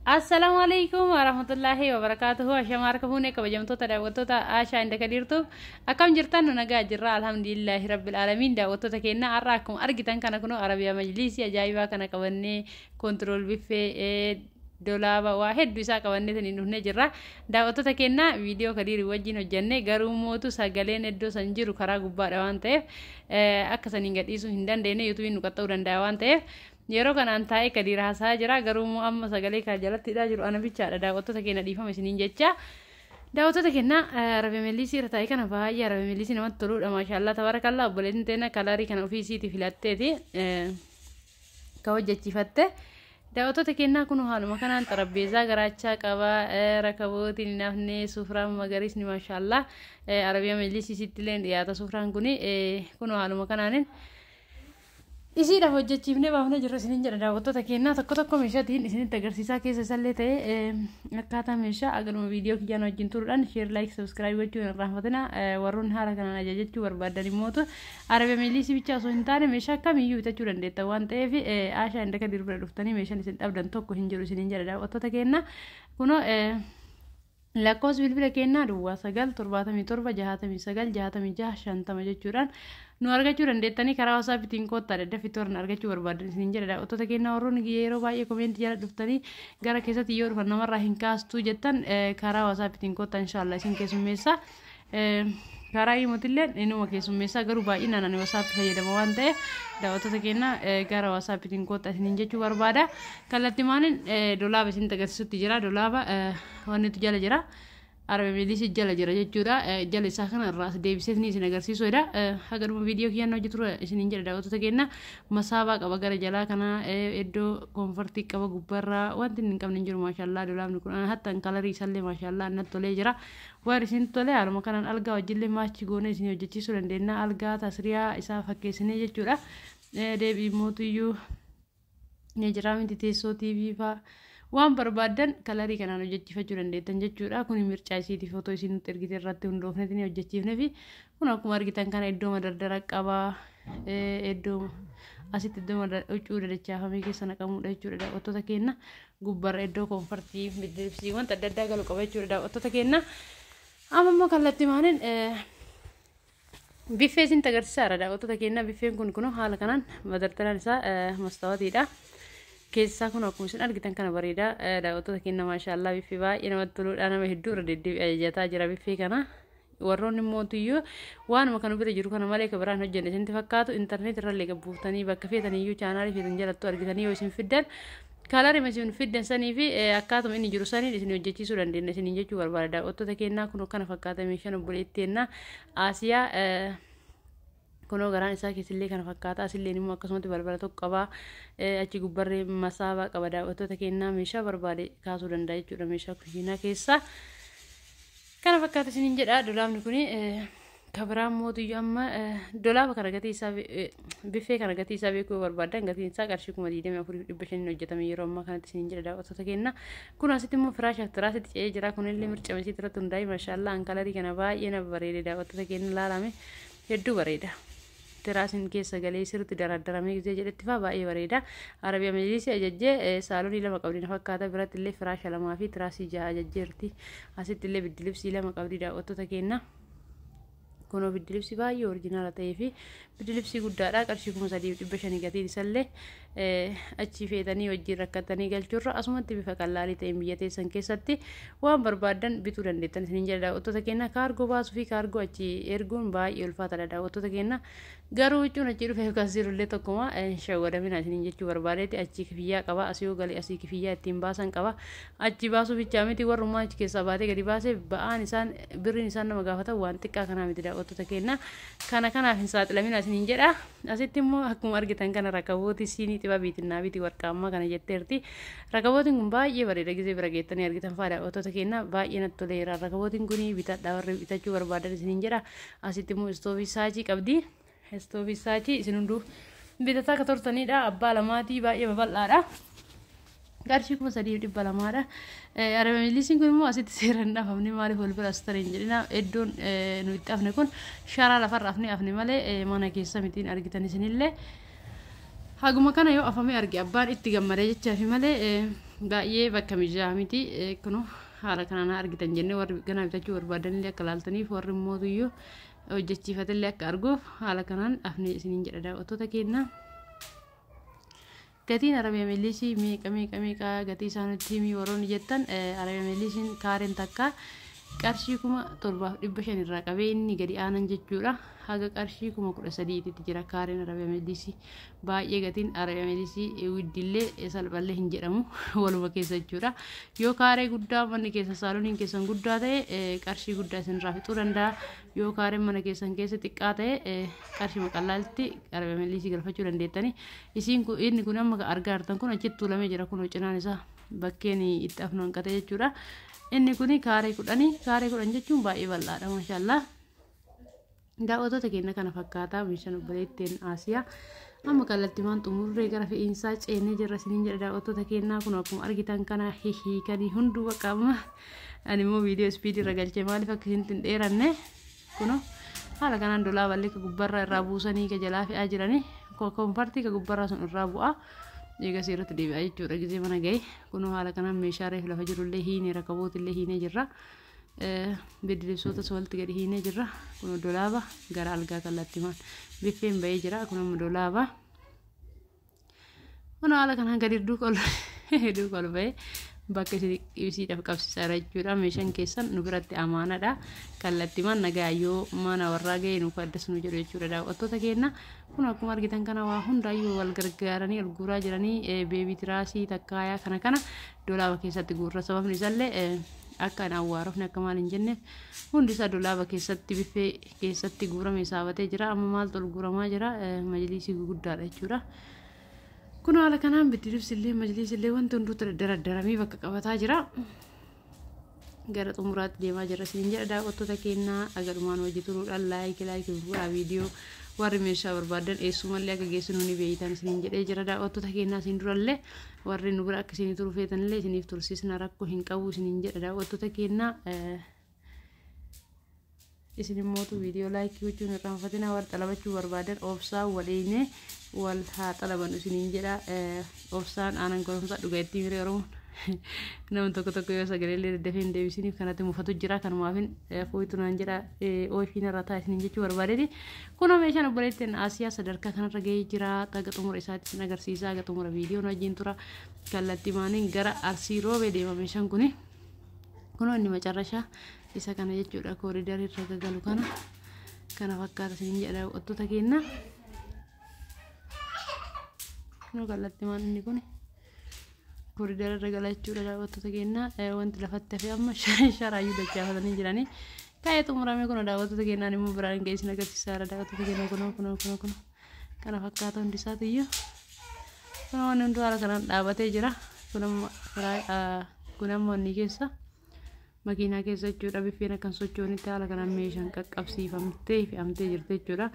Assalaamu alaikum warahmatullaahi wabarakaatuhu. Ashamaa harka fuunee kabajamtoota daawwattoota Aashaa inda Kadiirtuuf, akkam jirtan? Nu nagaa jirra, alhamdulillaahi rabbil aalamiin. Daawwattoota keenya, har'a akkuma argitan kana kunoo Arabiyaa majliisii ajaa'ibaa kana qabannee, control biffee, dolaaba, waa hedduu isaa qabannee taniin dhufnee jirra. Daawwattoota keenya, viidiyoo Kadiirii wajjin hojjenne, garuu mootu sagaleen iddoo san jiru karaa gubbaadha waan ta'eef akka saniin gadhiisuu hin dandeenye. YouTubeiin nu qaxxa'uu danda'a waan ta'eef yeroo kanaan taa'ee Kadiir haasaa jira, garuu immoo amma sagalee kana jalatti hidhaa jiru ana bichaadha. Daawwattoota keenya, dhiifama isiniin jecha. Daawwattoota keenya, Arabiyaa majliisii irra taa'ee kana baay'ee Arabiyaa majliisii namatti toludha. Maashaallaa, tabaarakallaa. Obboleettiin teenya colorii kana ofii isiitii filatteeti ka hojjechiifatte. Daawwattoota keenyaa, kun haaluma kanaan xarabbeezaa garaachaa qaba, rakabootiin hin hafne, sufraan magariisni, maashaallaa, Arabiyaa majliisii isitti illee dhiyaata. Sufraan kun kun haaluma kanaanin isiidhaaf hojjechiifnee baafnee jirra isiniin jedha. Daawwattoota keenyaa, tokko tokko meeshaatiin isinitti agarsiisaa, keessa isallee ta'e akkaataa meeshaa agaruma viidiyoo kiyyaan wajjin turuudhaan share, like, subscribe gochuu hin irraanfatina. Warroonni haala kanaan ajajachuu barbaadan immootu Arabiyaa majliisii bichaa osoo hin taane meeshaa kamiyyuu bitachuu dandeetta waan ta'eef Aashaa inda Kadiir bira dhuftanii meeshaan isin dhabdan tokko hin jiru isiniin jedha. Daawwattoota keenya, kunoo lakkoofsi bilbila keenyaa 0977696650 jechuudhaan nu argachuu dandeettanii, karaa WhatsAppiitiin koottaa, daddafitti warra argachuu barbaadan isiniin jedha. Daawwattoota keenyaa, warroonni yeroo baay'ee commentii jala dhuftanii gara keessatti yoo dhufan namarraa hin kaastuu jettan, karaa WhatsAppiitiin koottaa, inshaallah isin keessummeessa. Karaa imotillee inuma keessummeessaa, garuu baay'inaan ani WhatsAppii fayyadama waan ta'eef daawwattoota keenya, gara WhatsAppiitiin koottaa isiniin jechuu barbaada. Kallattimaanin dolaaba isin agarsiisutti jira. Dolaaba wannitu jala jira. Arabiyaa majliisii jala jira jechuudha. Jala isaa kana irraa as deebisee isin agarsiisuudha. Haga dhuma viidiyoo kiyyaan hojjetu isiniin jedha. Daawwattoota keenya, masaabaa qaba gara jalaa kana, iddoo comfortii qaba gubbaarraa, wanti inni hin qabne hin jiru. Maashallaa, dolaabni kun hattan colorii isallee maashallaa natti tolee jira. Waan isin tole haaluma kanaan algaa wajjillee match goonee isin hojjechiisuu dandeenya. Algaa tasriyaa isaa fakkeessinee jechuudha. Deebii mootuyyuu ni jira miti, teessoo, TV fa'aa waan barbaaddan colorii kanaan hojjechiifachuu dandeettan jechuudha. Kun mircaa isiitiif footoo isin nutti ergite irratti hundoofneeti ni hojjechiifne fi kun akkuma argitan kana iddoo madardara qaba. Iddoo asitti iddoo huccuu dadachaafamee keessa naqamudha jechuudha. Daawwattoota keenya, gubbarra iddoo comfortii, biddilibsii, wanta adda addaa galu qaba jechuudha. Daawwattoota keenya, amma immoo kallattii maaliin biffee isin agarsiisaadha. Daawwattoota keenya, biffeen kun kun haala kanaan madardaraan isaa mastaawatiidha. Keessaa kun akkuma isin argitan kana bareeda. Daawwattoota keenya, maashaallaa, biffee baay'ee namatti toludha. Nama hedduu irra deddeebi'ee ajajataa jira biffee kana. Warroonni mootiyyuu waanuma kana bira jiru kana malee ka biraan hojjenne isinitti fakkaatu, intarneet irra illee gabbuuftanii bakka feetaniyyuu channelii feetan jalattuu argitanii yoo isin fiddan, colorima isin fiddan sanii fi akkaatuma inni jiru saniin isin hojjechiisuu dandeenya isiniin jechuu barbaada. Daawwattoota keenyaa, kun kana fakkaata meeshaan obboleetteenna Asiyaa. Kunoo garaan isaa keessillee kana fakkaata. Asilleen immoo akkasumatti balbala tokko qaba, achi gubbarree masaabaa qaba. Daawwattoota keenyaa, meeshaa barbaade kaasuu danda'a jechuudha meeshaa kushiinaa keessaa. Kana fakkaata isiniin jedha. Dolaabni kuni kabiraan mootiyyuu amma dolaaba kana gatii isaa, biffee kana gatii isaa beekuu barbaadan, gatiin isaa qarshii 24,500 hojjetame yeroo ammaa kanatti isiniin jedha. Daawwattoota keenya, kun asitti immoo firaashaaf tiraasitti ce'ee jira. Kunillee mircama isiitti irratti hundaa'e. Maashaallaa, an colorii kana baay'ee na bareede. Daawwattoota keenya, laalame, hedduu bareeda. Tiraasiin keessa galee sirriitti daraddaramee gisee jedhetti faa baay'ee bareeda. Arabiyaa majlisii ajajjee saalonii lama qabdi na fakkaata, biratti illee firaasha lamaa fi tiraasii jaha ajajjeerti. Asitti illee biddilibsii lama qabdi, daawwattoota keenya. Kunoo biddilibsii baay'ee original ta'ee fi biddilibsii guddaadha. Qarshii 3,500 gatiin isallee. Achi feetanii wajjin rakkatanii galchuurra asumatti bifa qallaalii ta'een biyya teessan keessatti waan barbaaddan bituu dandeettan isiniin jedha. Daawwattoota keenya, kaargoo baasuu fi kaargoo achi erguun baay'ee ulfaataadha, daawwattoota keenya. Garuu huccuun achi dhufee kan jirullee tokkuma shawwadamina isiniin jechuu barbaadeeti. Achi kifiyyaa qaba, asii yoo galee asii kifiyyaa ittiin baasan qaba. Achi baasuu bichaa miti, warrummaa achi keessaa baatee gadi baasee ba'aan isaan birriin isaan nama gaafatan waan xiqqaa kanaa miti. Daawwattoota keenya, kana kanaaf hin saaxilamina isiniin jedha. Asitti immoo akkuma argitan kana rakabootii siinii xibabiitiin naabiti warqaammaa kana jetteerti. Rakabootiin kun baay'ee bareeda, gisee bira geettanii argitan faa, daawwattoota keenya, baay'ee natti toleera. Rakabootiin kun bitadhaa warri bitachuu barbaadan isiniin jedha. Asitti immoo istoofii saachii qabdi. Istoofii saachii isin hunduu bitataa akka turtanidha. Abbaa lamaatii, baay'ee babal'aadha. Qarshii 3,200dha. Arabiyaa kun immoo asitti seeraan hin afamne, maaliif wal bira as taree hin jedhina. Iddoon nu itti afne kun sharaa lafarra afne afne malee mana keessa mitiin argitan isinillee. Haguma kana yoo afamee arge abbaan itti gammadee jechaafi malee baay'ee bakka mijaa'aa miti. Kunoo haala kanaan argitan jennee warri ganaa bitachuu barbaadanillee akka laaltaniif, warri mootuyyuu hojjechiifatellee akka arguuf haala kanaan afnee isiniin jedha, daawwattoota keenya. Gatiin Arabiyaa Meellisii meeqa meeqa meeqa, gatii isaanitti himii warroonni jettan, Arabiyaa Meellisiin kaareen takka qarshii 7500 irraa qabee inni gadi aanan jechuudha. Haga qarshii 13,000tti jira kaareen Arabiyaa Meellisii. Baay'ee gatiin Arabiyaa Meellisii widdillee salphallee hin jedhamu, waluma keessa jechuudha. Yoo kaaree guddaa manni keessan, saaloniin keessan guddaa ta'e, qarshii guddaa isinirraa fixuu danda'a. Yoo kaareen mana keessan keessa xiqqaa ta'e, qarshii maqallaatti Arabiyaa Meellisii galfachuu dandeettani. Isiin kun, inni kun amma argaa jirtan kun achitti tuulamee jira, kun cinaan isaa bakkeen itti afnu hanqate jechuudha. Inni kun kaaree 10, kaaree 10 jechuun baay'ee bal'aadha, maashaallah. Daawwattoota keenya, kana fakkaataa meeshaan obboleettiin Asiyaa. Amma kallattimaan xumurree gara fe'iinsaa ceenee jirra isiniin jedha, daawwattoota keenyaa. Kun akkuma argitan kana hiikanii hunduu bakka amma ani immoo viidiyoo speed irra galchee maaliif akka isinitti hin dheeranne. Kunoo haala kanaan dolaaballee ka gubbarraa irraa buusanii ka jalaa fe'aa jiranii, comfort ka gubbarraa sun irraa bu'aa, eegas irratti deebi'aa jechuudha gizee mana ga'e. Kunoo haala kanaan meeshaa reef lafa jirullee hiinee, rakabootillee hiinee jirra. Biddilibsoota walitti gadi hiinee jirra. Kun dolaaba gara algaa kallattimaan biffeen ba'ee jira. Kun amma dolaaba. Kun haala kanaan gadi duuka ol ba'ee bakka isiidhaaf qabsiisaa jechuudha. Meeshaan keessan nu biratti amaanadha. Kallattimaan nagaa yoo mana warraa ga'e nu addas nu jedhu jechuudha, daawwattoota keenya. Kun akkuma argitan kana waa hundaayyuu wal gargaaranii ol guuraa jiranii, baby tiraasii takkaayaa kana kana dolaaba keessatti guurra. Sababni isaallee akka hin awwaarofne, akka maal hin jenneef, hundi isaa dolaaba keessatti biffee keessatti guurame saabatee jira. Amma maaltu ol guuramaa jira? Majliisii guguddaadha jechuudha. Kun haala kanaan biddilibsi majliisillee wanti hunduu daraddaramee bakka qabataa jira. Gara xumuraatti deemaa jira isin jedha, daawwattoota keenyaa. Agarumaan hojii turuudhaan like like fuudhaa viidiyoo. Warri meeshaa barbaadan eessumallee akka geessinu ni beeytan isiniin jedhee jira, daawwattoota keenyaa. Isin durallee warri nu bira akka isinii turu feetanillee isiniif tursiisna, rakkoo hin qabu isiniin jedha, daawwattoota keenyaa. Isin immootu viidiyoo like gochuun irraanfatina. Warri xalabachuu barbaadan obsaan waliinee wal haa xalaban isiniin jedha. Obsaan aanan goromsaa dhuga ittiin hiree Oromoon. Namni tokko tokko yoo sagalee illee daddafee hin deebisiniif kanatti mufatu jira. Kanumaafin fooyitu naan jedha, oofiin irra ta'a isiniin jechuu barbaadeeti. Kunoo meeshaan obboleettiin Asiyaa sadarkaa kanarra gahee jira. Haga xumura isaatti isin agarsiisa. Haga xumura viidiyoon wajjin tura. Kallattii maaniin gara Arsii Roobee deema meeshaan kuni. Kunoo inni macarrashaa isa kana jechuudha, kooriidarii irra gagalu kana. Kana fakkaata isiniin jedha, daawwattoota keenya. Kunoo kallattii maan inni kuni kooriidara irra gala jechuudha, daawwattoota keenya. Wanti lafatti hafe amma sharaayyuu dachaafatanii jiranii. Ka'ee xumurame. Kunoo daawwattoota keenyaan immoo biraan ga'ee isin agarsiisaa jira, daawwattoota keenya. Kunoo kunoo kunoo kunoo kana fakkaata hundi isaatiyyuu. Kunoo wanni hunduu haala kanaan dhaabatee jira. Kun amma wanni keessa makiinaa keessa jechuudha. Biffeen akkan sochoonitti haala kanaan meeshaan qaqqabsiifamtee fe'amtee jirti jechuudha.